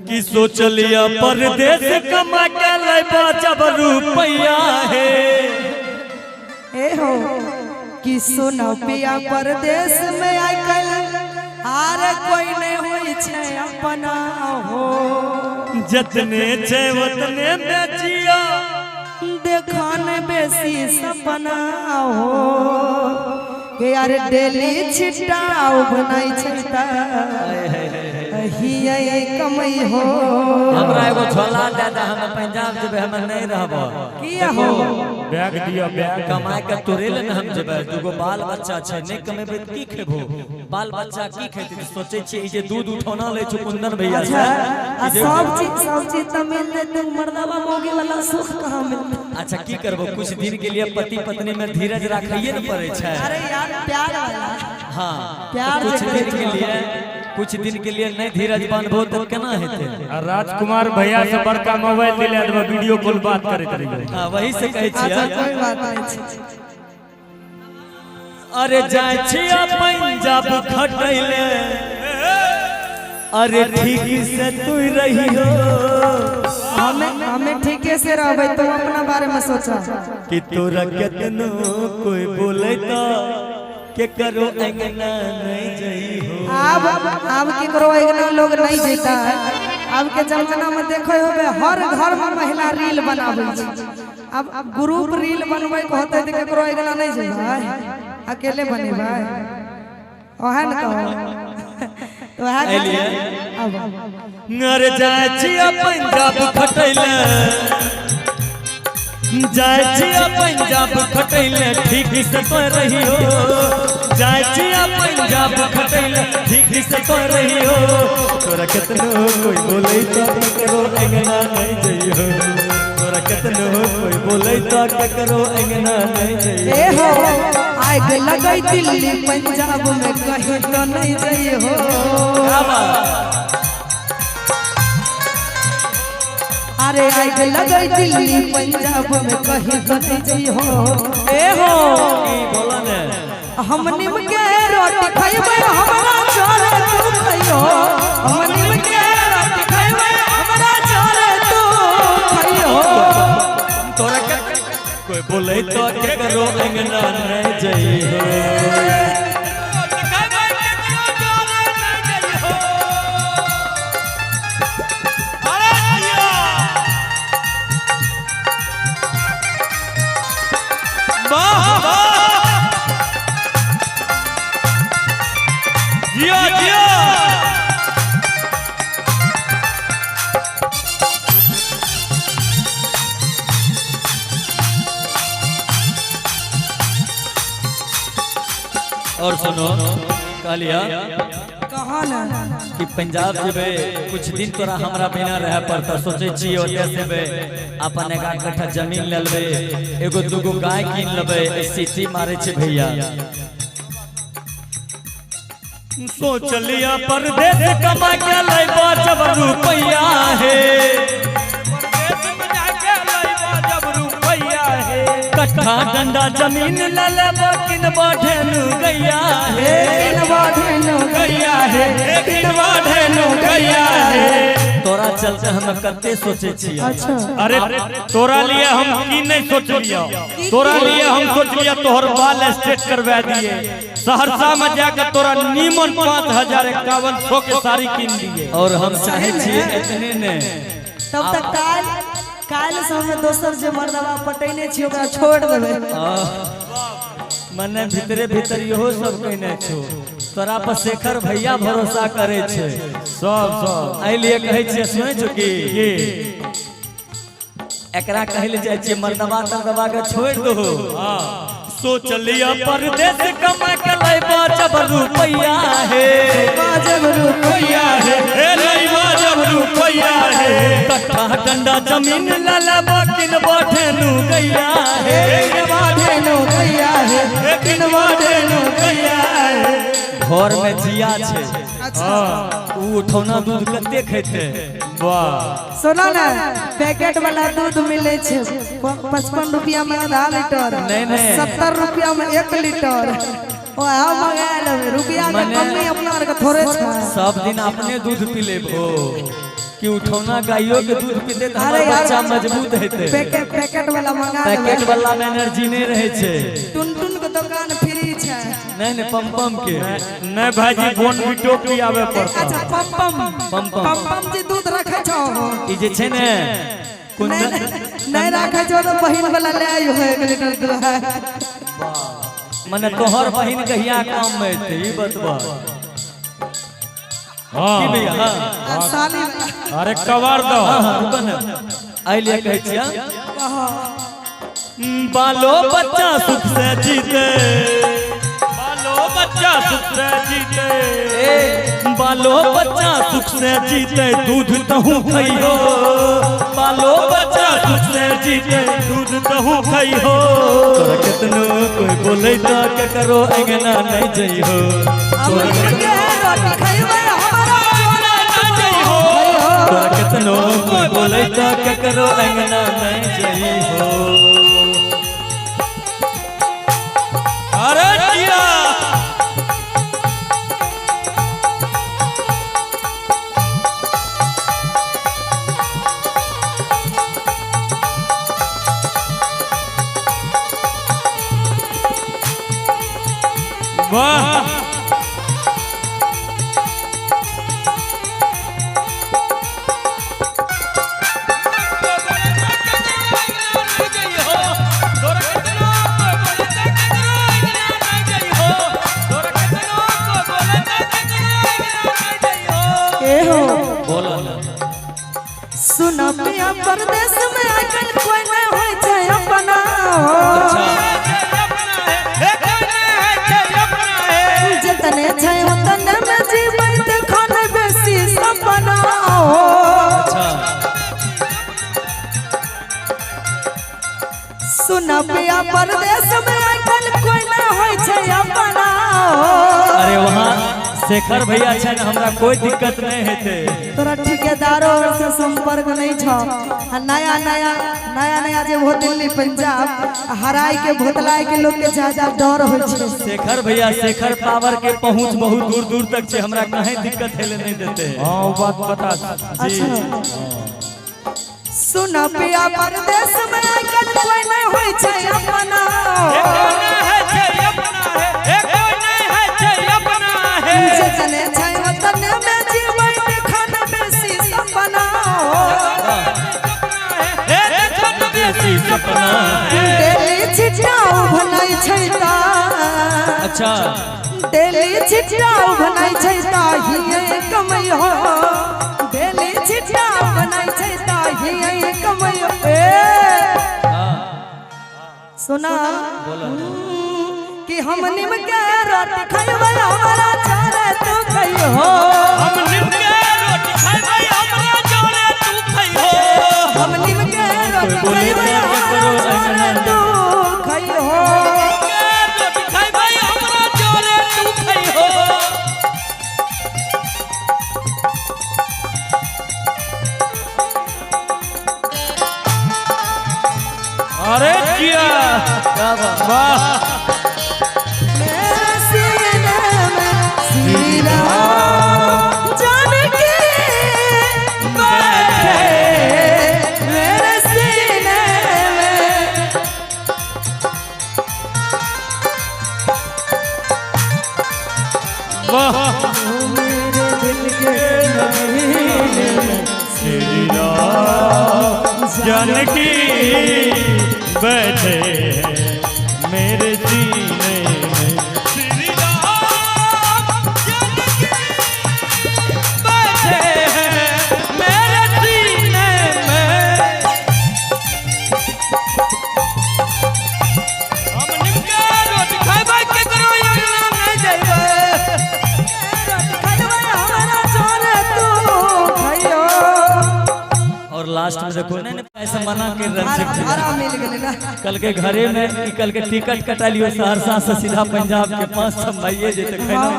कि सोचलिया परदेश कमा के लैबा जब रुपैया हे। ए हो कि सुनो पिया परदेश में आइ काल्हि आर कोई नहीं होई छै अपना हो। जतने छै ओतने बेचिया देखा ने बेसी सपना हो। के यार डेली छिटाव बनाई छै त हियै कमई हो। हमरा एगो झोला दे दे, हम पंजाब जेबै, हम नहीं रहब। किया हो? बैग दिया बैग। कमाए के तोरे ले ने हम जेबै, दूगो बाल बच्चा छै, नहीं कमेबै त की खेबो, बाल बच्चा की खेतै? त सोचै छियै ई जे दूध उठौना लै छै कुंदन भैया से, अच्छा, आ सब चीज त मिल जेतै, मर्दवा मौगी वाला सुख कहाँ मिलतै? अच्छा की करबो, कुछ दिन के लिए पति पत्नी में धीरज राखिए ने पड़े छै। अरे यार प्यार वाला। हाँ। प्यार तो कुछ जे दिन के करै लिए, कुछ दिन के लिए नहीं धीरज बांधबो तो केना हेतै? आ राजकुमार भैया से बड़का मोबाइल दिला देबै, वीडियो कॉल बात करैत रहियो। हाँ, वही से कहै अच्छा छियै। कोई बात नहीं छै। अरे जाइ छियै पंजाब खटैले, अरे ठीक से तू रहियो। हमें हमें ठीके से रहबै, तुम अपना बारे में सोचा। कि तोरा केतनो कोई बोले तो के करो अंगना नहीं जइहो। आब केकरो अंगना लोग नहीं जेता है। आब के जमाना में देखे होबे, हर घर में महिला रील बनाबै छै। अब ग्रुप रील बनबै के होतै तऽ केकरो अंगना नहीं जेबै, अकेले बनेबै। ओहे ने कहो तो वएह। एलियै। अब अरे जाइ छियै पंजाब खटैले, जाइ छियै पंजाब खटैले, ठीक से तो रहियो। जाइ छियै पंजाब खटैले, ठीक से तो रहियो। तोरा केतनो कोई बोलै तो ककरो अंगना नहीं जइहो। तोरा केतनो कोई बोलै तो ककरो अंगना नहीं जइहो। ए हो आग लगई दिल्ली पंजाब में कहीं तो नहीं जइहो। क्या बात! अरे आग लगई दिल्ली पंजाब में कहीं तो नहीं जइहो। ए हो की बोला ने? हम नीम के रोटी खइबै, हमरा चोरे तू खइयो। हम नीम के रोटी खइबै, हमरा चोरे तू खइयो। तोरा के कोई बोलै तो ककरो अंगना नहीं जइहो। अरे जिया! वाह वाह! जिया जिया! और सुनो, कहलिया कहाँ ना? कि पंजाब जेबै, कुछ दिन तोरा हमरा बिना रहे पड़ता। सोचै छियै ओतय से अपन एक आध कट्ठा जमीन ले लेबै, एगो दूगो गाय कीन लेबै। सिटी मारे छै भैया। सोच लिया परदेश कमा के लैबा जब रुपैया हे। परदेश में जाके लैबा जब रुपैया हे। कट्ठा डंडा जमीन ले लेबो, किनबो ढेनु गैया हे। किनबो ढेनु गैया हे, किनबा ढेनु गैया हे। तोरा चलते हम कते सोचे छियै। अच्छा। अरे तोरा लिए हम की नहीं सोच लिया? तोरा लिए हम सोच लिया तोहर बाल स्ट्रेट करवा दिए, सहरसा में जाकर तोरा नीमन 5151 के साड़ी कीन दिए। और हम चाहे छियै एतने ने। तब तक काल काल्हि से हमे दोसर जे मर्दवा पटैने छी ओकरा छोड़ देबै। मने भीतरे भीतर इहो सब कहने छो, तोरा पर शेखर भैया भरोसा करे छै। सब सब। एहि लिए कहै छियै, सुनै छौ की? की? एकरा कहै ले जाइ छियै, मर्दवा तर्दवा के छोड़ दो। सोच लिया परदेश कमा के लैबा जब रुपैया हे। जब रुपैया हे हे लैबा जब रुपैया हे। कट्ठा डंडा जमीन ले लेबो, किनबो ढेनु गैया हे। किनबा ढेनु गैया हे, किनबा ढेनु गैया हे। घर में जिया छै। अच्छा। उ उठौना दूध कते खेतै? वाह। सुनो ने, पैकेट वाला दूध मिले छै 55 रुपया में आधा लीटर। नहीं, नहीं। 70 रुपया में 1 लीटर। ओ हम मंगा लेबै, रुपया के मने- कमी अपना आर के थोड़े छै। सब दिन अपने दूध पी लेबो। कि उठौना गाइयो के दूध पीते तऽ हमर अरे यार, बच्चा मजबूत हेतै। पैकेट पैकेट वाला मंगा लेबै। पैकेट वाला में एनर्जी नहीं रहे छै। टुन टुन के दुकान फ्री छै। नहीं नहीं, पम पम के नहीं भाईजी, बोनविटो पियावे पड़ता। अच्छा, पम पम। पम पम। पम पम जे दूध रखे छौ। ई जे छै ने कुंदन नहीं रखे छौ तो बहिन वाला ले आइयो 1 लीटर दूध। मने तोहर बहिन कहिया काम में एतै ई बतबा। हाँ। की भैया? हाँ। आ साली वाला। अरे कवर दो। हाँ हाँ, रुको ना, एहि लिए कहै छियै बालो बच्चा सुख से जीते, बालो बच्चा सुख से जीते, ए बालो बच्चा सुख से जीते दूध तहु खइहो, बालो बच्चा सुख से जीते दूध तहु खइहो। तोरा केतनो कोई बोलै त केकरो अंगना नहीं जइहो, हम के रोटी खइबै हमरा जोरे ना जइहो। तोरा केतनो कोई बोलै त केकरो अंगना नहीं जइहो। अरे जिया वाह। ए हो बोलो ना। सुन पिया परदेश में आजकल कोई नहीं होय छै अपना हो। जतने छै ओतने में जीवन देखो न बेसी सपना हो। अच्छा सुन पिया परदेश में आजकल कोई नहीं होय छै अपना हो। अरे वहाँ शेखर भैया छै ने, हमरा कोई दिक्कत नहीं हेतै। तोरा ठेकेदारो से संपर्क नहीं छौ आ नया नया नया नया जे हो दिल्ली पंजाब हराय के भोतलाय के लोग के ज्यादा डर होइ छै। शेखर भैया, शेखर पावर के पहुंच बहुत दूर दूर तक छै, हमरा कहीं दिक्कत हेले नहीं देते। हाँ वो बात पता। अच्छा सुन पिया परदेश में आजकल कोई नहीं होय छै अपना जतने छै ओतने में जीवन देखन बेसी सपना हो। डेली छिटाउ भनाइ छै ता। अच्छा डेली छिटाउ भनाइ छै ता हिये कमै हो। डेली छिटाउ भनाइ छै ता हिये कमै हो। ए सुना कि हम निम के रोटी खइबै हमरा जोरे तू खइहो। हम निम के रोटी खइबै हमरा जोरे तू खइहो। हम निम के रोटी खइबै हमरा जोरे तू खइहो। के रोटी खइबै हमरा जोरे तू खइहो। अरे जिया वाह। मेरे सीने में श्री राम जानकी बैठे मेरे सीने में। वाह। मेरे दिल के नगीने में श्री राम जानकी बैठे मेरे सीने में। श्री राम जानकी बैठे हैं मेरे सीने में। हम निम के रोटी खइबै केकरो अंगना नहीं जइबै। खइबै हमरा जोरे तू खइयो। और लास्ट में देखो नहीं पैसा मना के रंजित आराम मिल गेलै ना। कल के घरे में कल के टिकट कटा लियो सहरसा से सीधा पंजाब के 500 भाइये जेते खैना।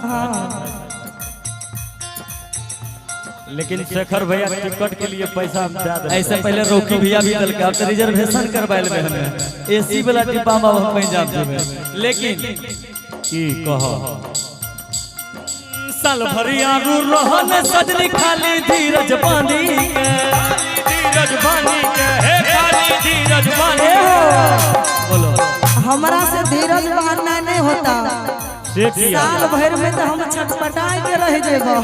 हाँ लेकिन शेखर भैया टिकट के लिए पैसा हम ज्यादा ऐसे पहले रोकी भैया भी दल के, अब तो रिजर्वेशन करवा लेबे हमें एसी वाला डिब्बा में हम पंजाब जेबे। लेकिन की कह साल भर आरू रहन सजनी खाली धीरज बांधी के। धीरज बानी के, हे खाली धीरज बानी ए हो, बोलो। हमरा से धीरज बांधना नहीं होता। से किया? साल भर में तो हम छटपटाए के रह जेबो।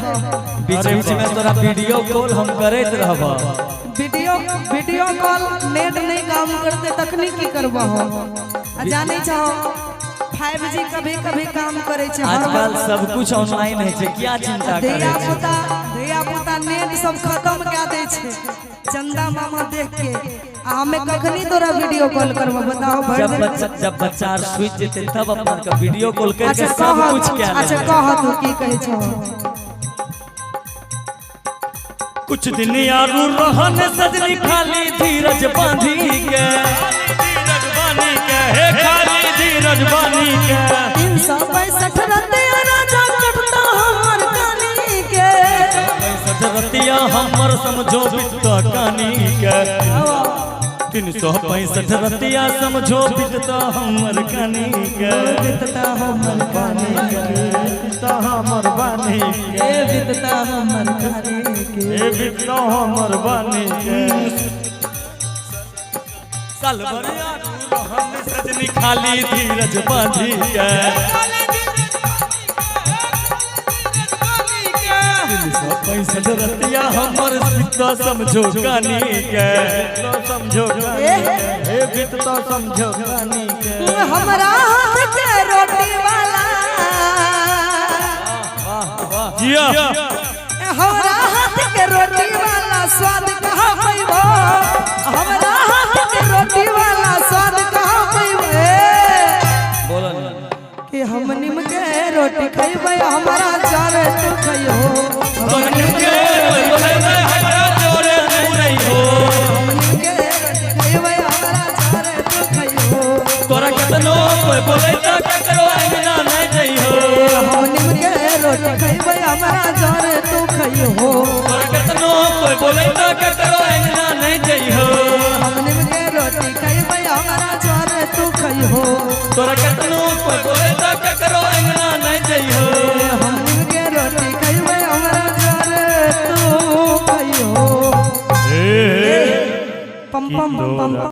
बीच बीच में तोरा वीडियो कॉल हम करैत रहब। वीडियो वीडियो कॉल नेट नहीं काम करते तखनी की करबो हो? आ जाने चाहो 5G कभी कभी काम करे छै। आजकल सब कुछ ऑनलाइन है छै, क्या चिंता करे धिया छै? पुता धिया पुता नेट सब खत्म कए दै छै चंदा मामा देख के। आ हमें कखनी तोरा वीडियो कॉल करबो, बताओ भर जब दिन? बच्चा जब बच्चा आर सुति जेतै तब अपन के वीडियो कॉल करके अच्छा सब कह कुछ कए अच्छा लेबै। कह, तू की कहै छहो? कुछ दिन आरू रहन सजनी खाली धीरज बांधी के। धीरज बानी के, हे खाली धीरज बानी के। 365 रतिया राजा कटता हमर कानी के। 65 रतिया हमर समझो बितता कानी के। 365 रतिया समझो बितता हमर कानी के। बितता हमर कानी के। बितता हमर बानी के। ए बितता हमर कानी के। हे बितता हमर बानी के। साल भर आरू रहन सजनी खाली धीरज बांधी के। 365 रतिया हमर बितता समझो कानी के। समझो ए हे बितता समझो कानी के। हमरा हाथ के रोटी वाला, जिया। हमरा हाथ के रोटी वाला स्वाद कहाँ पैबो? हमरा हाथ के रोटी वाला स्वाद कहाँ पैबो? बोलो। कि हम नीम के रोटी खैबै, हमरा जरे तू खैहो। तोर के बोले हमरा जोरे तू नहीं हो। हम नीम के रोटी खैबै, हमरा जरे तू खैहो। तोरा केतनो कोई बोले त केकरो अंगना नहीं जइहो। हम नीम के रोटी खैबै, हमरा जरे तू खैहो। तोरा केतनो कोई बोले त केकरो अंगना नहीं जइहो। हम नीम के रोटी खैबै, हमरा जरे तू खैहो। तोरा केतनो कोई बोले त केकरो अंगना नहीं जइहो। हम नीम के रोटी खैबै, हमरा जरे तू खैहो। पम पम पम पम।